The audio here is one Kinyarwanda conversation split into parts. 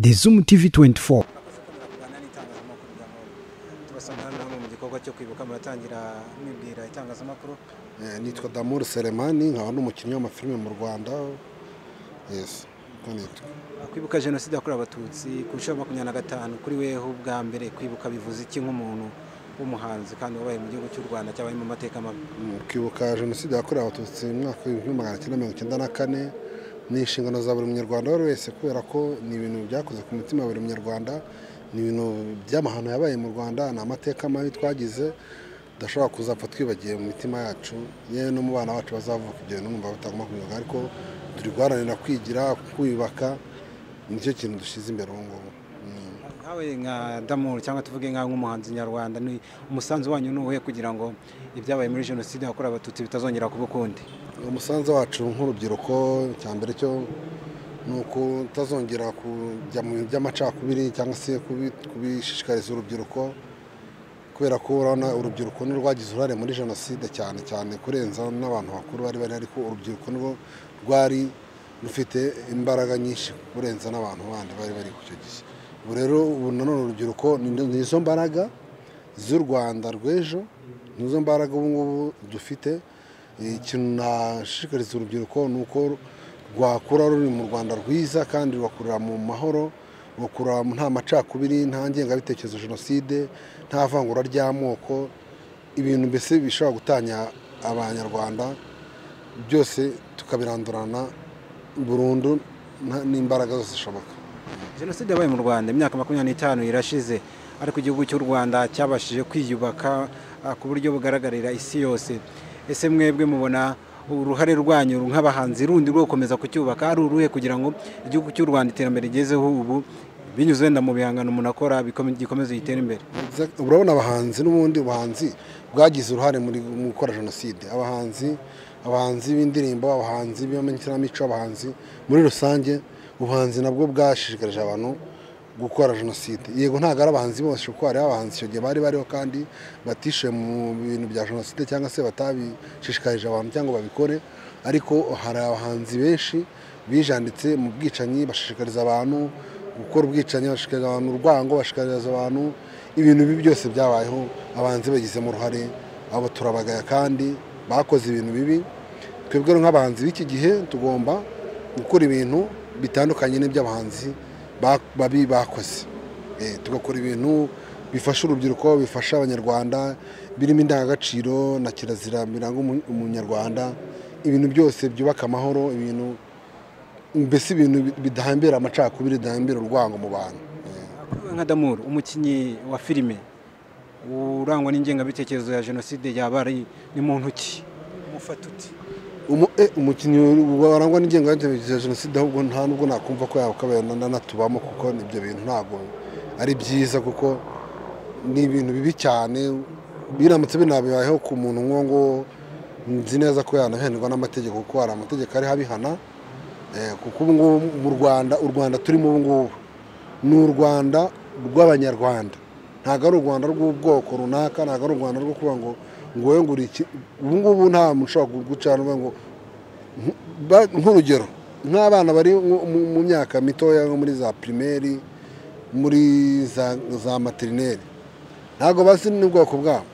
The Zoom TV 24. Tubasanga hano hamwe mu gikorwa cyo kwibuka, muratangira mwibwira itangazamakuru. Nitwa Damour Selemani, nkaba n'umukinnyi w'amafilime mu Rwanda. Yes, uko nitwa. Kwibuka jenoside yakorewe Abatutsi ku nshuro 25, kuri weho ubwa mbere kwibuka bivuze iki nk'umuntu w'umuhanzi kandi wabaye mu gihugu cy'u Rwanda cyabaye mu mateka mabi? Kwibuka jenoside yakorewe Abatutsi mu mwaka w'1994 ni inshingano za buri munyarwanda uwo ari wese, kubera ko ni ibintu byakoze ku mutima wa buri munyarwanda, ni ibintu by'amahano yabaye mu Rwanda, ni amateka mabi twagize tudashobora kuzapfa twibagiye mu mitima yacu, yewe no mu bana bacu bazavuka ibyo bintu numva batagomba kubivuga, ariko turi guharanira kwigira, kwiyubaka, nicyo kintu dushyize imbere ubu ngubu. Nkawe nka Damour cyangwa tuvuge nkawe nk'umuhanzi nyarwanda, ni umusanzu wanyu ni uwuhe kugira ngo ibyabaye muri jenoside yakorewe Abatutsi bitazongera kuba ukundi? Umusanzu wacu nk'urubyiruko, icya mbere cyo ni ukutazongera kujya mu bintu by'amacakubiri cyangwa se kubishishikariza urubyiruko, kubera ko urabona urubyiruko ni rwagize uruhare muri jenoside cyane cyane kurenza n'abantu bakuru bari bari, ariko urubyiruko nirwo rwari rufite imbaraga nyinshi kurenza n'abantu bandi bari bari ku icyo gihe. Ubu rero ubu nanone urubyiruko ni izo mbaraga z'u Rwanda rw'ejo, nizo mbaraga ubu ngubu dufite. Ikintu nashishikariza urubyiruko ni uko rwakura ruri mu Rwanda rwiza kandi rugakurira mu mahoro, rugakura nta macakubiri, nta ngengabitekerezo jenoside, nta vangura ry'amoko, ibintu mbese bishobora gutanya Abanyarwanda byose tukabirandurana burundu n'imbaraga zose zishoboka. Jenoside yabaye mu Rwanda imyaka 25 irashize, ariko igihugu cy'u Rwanda cyabashije kwiyubaka ku buryo bugaragarira isi yose. Ese mwebwe mubona uruhare rwanyu nk'abahanzi rundi rwo gukomeza kucyubaka ari uruhe kugira ngo igihugu cy'u Rwanda iterambere rigezeho ubu binyuze wenda mu bihangano umuntu akora gikomeze gitere imbere? Urabona abahanzi n'ubundi ubuhanzi bwagize uruhare mu gukora jenoside, abahanzi b'indirimbo, abahanzi b'amakinamico, abahanzi muri rusange, ubuhanzi nabwo bwashishikarije abantu gukora jenoside. Yego ntabwo ari abahanzi bose, kuko hari abahanzi icyo gihe bari bariho kandi batishe mu bintu bya jenoside cyangwa se batabishishikarije abantu cyangwa babikore, ariko hari abahanzi benshi bijanditse mu bwicanyi, bashishikariza abantu gukora ubwicanyi, bashishikariza abantu urwango, bashishikariza abantu ibintu bibi byose byabayeho, abahanzi bagizemo uruhare, abo turabagaya kandi bakoze ibintu bibi. Twebwe nk'abahanzi b'iki gihe tugomba gukora ibintu bitandukanye n'iby'abahanzi babi bakoze, tugakora ibintu bifasha urubyiruko, bifasha Abanyarwanda, birimo indangagaciro na kirazira biranga umunyarwanda, ibintu byose byubaka amahoro, ibintu mbese ibintu bidahambira amacakubiri, bidahambira urwango mu bantu. Nka Damour, umukinnyi wa filime urangwa n'ingengabitekerezo ya jenoside yaba ari ni muntu ki? Mufata uti Umukinnyi warangwa n'ingengabitekerezo ya jenoside ahubwo nta nubwo nakumva ko yakabaye nanatubamo, kuko ibyo bintu ntabwo ari byiza, kuko ni ibintu bibi cyane, biramutse binabibayeho ku muntu nk'uwo nguwo nzi neza ko yanahanirwa n'amategeko, kuko hari amategeko ariho abihana. Kuko ubu ngubu mu Rwanda, u Rwanda turimo ubu ngubu ni u Rwanda rw'Abanyarwanda, ntabwo ari u Rwanda rw'ubwoko runaka, ntabwo ari u Rwanda rwo kuvuga ngo wowe ngo uri iki. Ubu ngubu nta muntu ushobora gucana ngo nk'urugero nk'abana bari mu myaka mitoya nko muri za primaire, muri za materineri, ntabwo bazi n'ubwoko bwabo,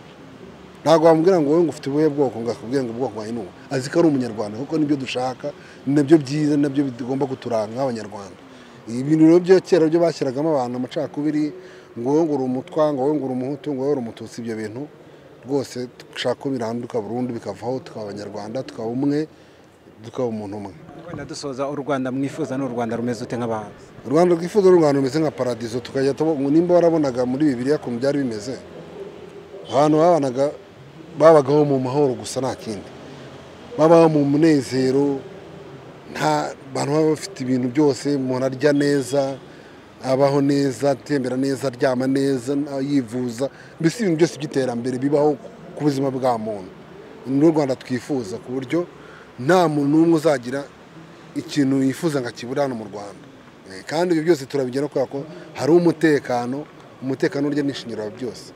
ntabwo bamubwira ngo wowe ngo ufite ubuhe bwoko, ngo akubwire ngo ubwoko bwawe ni ubu, azi ko ari umunyarwanda, kuko nibyo dushaka, nibyo byiza, nabyo bigomba kuturanga nk'Abanyarwanda. Ibintu rero byo kera byo bashyiragamo abantu amacakubiri, ngo wowe ngo uri umutwa, ngo wowe ngo uri umuhutu, ngo wowe uri umututsi, ibyo bintu rwose dushaka ko biranduka burundu bikavaho, tukaba Abanyarwanda, tukaba umwe, tukaba umuntu umwe. Wenda dusoza, u Rwanda mwifuza ni u Rwanda rumeze ute nk'abahanzi? U Rwanda twifuza ni u Rwanda rumeze nka paradizo, tukajya nimba warabonaga muri Bibiliya ukuntu byari bimeze, abantu babanaga babagaho mu mahoro gusa nta kindi, babaho mu munezero, nta bantu baba bafite ibintu byose, umuntu arya neza, abaho neza, atembera neza, aryama neza, yivuza, mbese ibintu byose by'iterambere bibaho ku buzima bwa muntu. Ni u Rwanda twifuza, ku buryo nta muntu n'umwe uzagira ikintu yifuza ngo akibure hano mu Rwanda. Kandi ibyo byose turabigeraho kubera ko hari umutekano, umutekano urya n'ishingiro byose.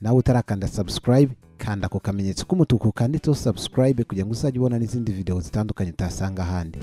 Nawe utarakanda subscribe, kanda ako kamenyetso k'umutuku kanditseho subscribe kugira ngo uzajye ubona n'izindi video zitandukanye utasanga ahandi.